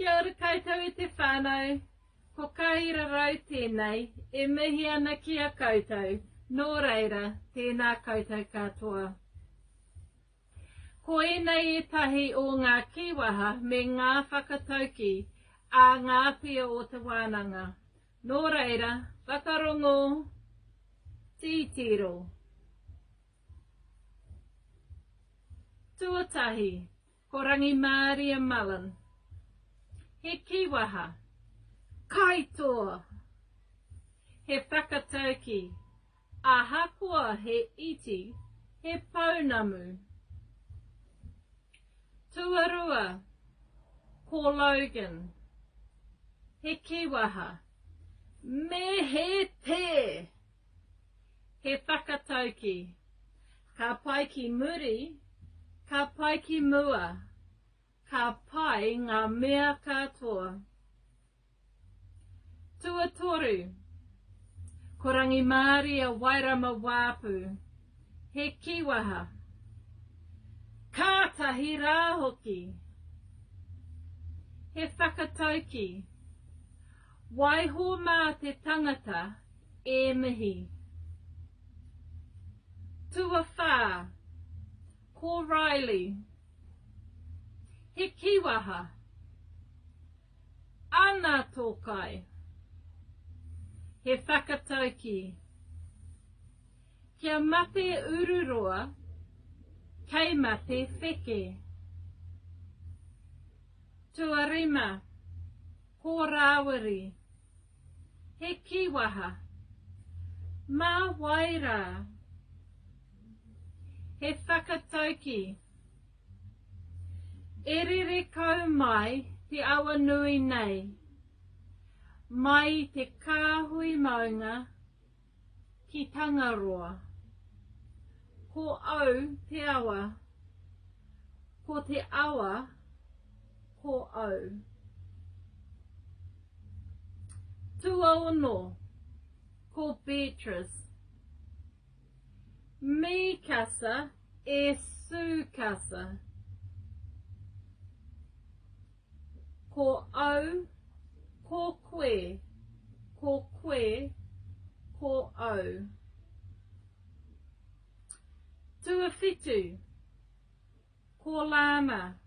Kia ora koutou e te whānau. Ko Kahira Rau tēnei, e mihi ana ki a koutou, nō reira, tēnā koutou katoa. Ko ēnei ētahi o ngā kīwaha me ngā whakataukī a ngā pia o te wānanga. Nō reira, whakarongo, tītiro. Tuatahi, ko Rangimāria Mullen. He kīwaha. Kaitoa! He whakataukī. Ahakoa he iti, he pounamu. Tuarua, ko Logan. He kīwaha. Me he pē! He whakataukī. Ka pai ki muri, ka pai ki mua, ka pai ngā mea katoa. Tuatoru, ko Rangimāria Wairama Waapu, he kīwaha. Kātahi rā hoki! He whakataukī. Waiho mā te tangata e mihi. Tuawhā, ko Riley. He kīwaha. Ana tō kai. He whakataukī. Kia mate ururoa, kei mate wheke. Tuarima, ko Rāwiri. He kīwaha. Mā wai rā? He whakataukī. E rere kau mai te awa nui nei, mai i te kāhui maunga ki Tangaroa. Ko au te awa, ko te awa ko au. Tuaono, ko Beatrice. Mi casa e su casa. Ko au, ko koe, ko koe, ko au. Tuawhitu, ko Lana.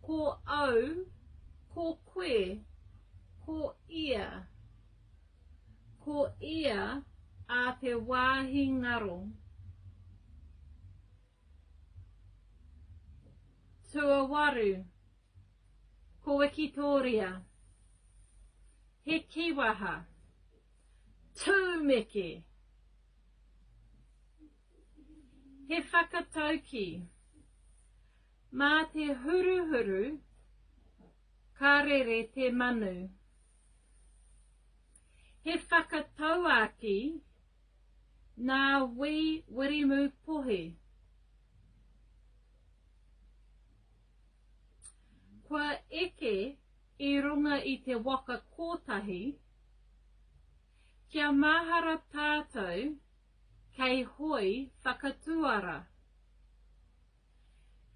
Ko au, ko koe, ko ia. Ko ia a te wāhi ngaro. Tuawaru, ko Wikitōria. He kīwaha. Tūmeke! He whakataukī. Mā te huruhuru ka rere te manu. He whakatauākī nā Wī Wiremu Pohe. Kua eke i runga i te waka kōtahi, kia mahara tātou kei hoi whakatuara.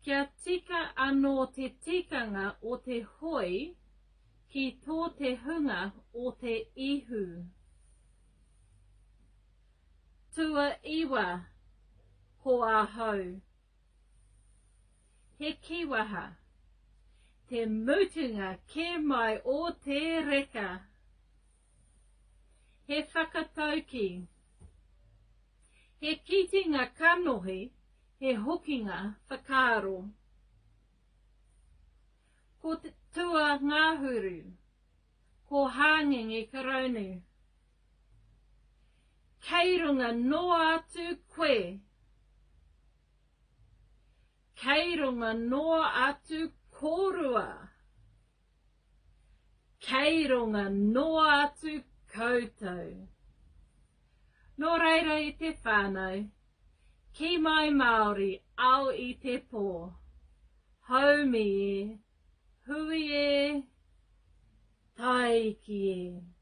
Kia tika anō te tikanga o te hoi ki tō te hunga o te ihu. Tuaiwa, ko ahau. He kīwaha. Te mutunga kē mai o te reka. He whakataukī. He kitenga kanohi he hokinga whakaaro. Ko te tua ngahuru, ko Hāngenge Karaunu. Kei runga noa atu koe. Kei runga noa atu kōrua. Kei runga noa atu koutou. Nō reira e te whānau, ki mai Māori ao i te pō. Haumi e, hui e, tāiki e.